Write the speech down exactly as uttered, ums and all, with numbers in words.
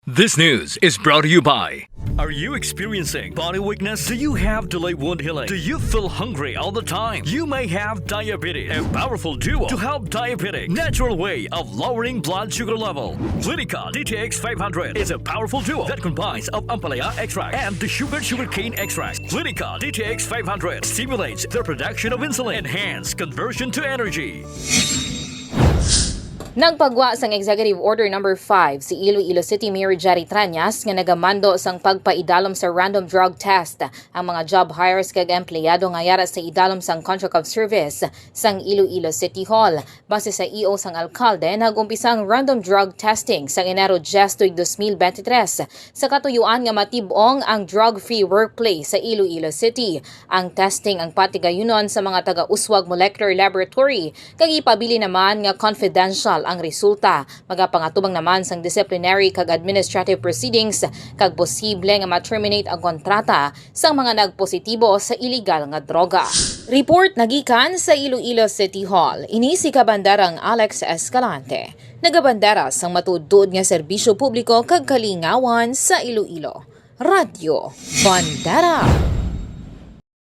This news is brought to you by. Are you experiencing body weakness? Do you have delayed wound healing? Do you feel hungry all the time? You may have diabetes. A powerful duo to help diabetic natural way of lowering blood sugar level. Clinica D T X five hundred is a powerful duo that combines of ampalaya extract and the sugar sugarcane extract. Clinica D T X five hundred stimulates the production of insulin, enhance conversion to energy. Nagpagwa sang Executive Order Number five si Iloilo City Mayor Jerry Trañas nga nagamando sang pagpaidalom sa random drug test ang mga job hires kag empleyado nga yara sa idalom sang contract of service sang Iloilo City Hall. Base sa E O sang alkalde, nag-umpisa ang random drug testing sang Enero diyes tuig dos mil bente tres sa katuyuan nga matib-ong ang drug-free workplace sa Iloilo City. Ang testing ang patigayunon sa mga taga-uswag molecular laboratory kag ipabilin naman nga confidential ang resulta. Magapangatubang naman sang disciplinary kag administrative proceedings kag posible nga ma-terminate ang kontrata sang mga nagpositibo sa iligal nga droga. Report nagikan sa Iloilo City Hall. Ini si Kabandarang Alex Escalante, nagabandera sang matuod-tuod nga serbisyo publiko kag kalingawan sa Iloilo. Radyo Bandera.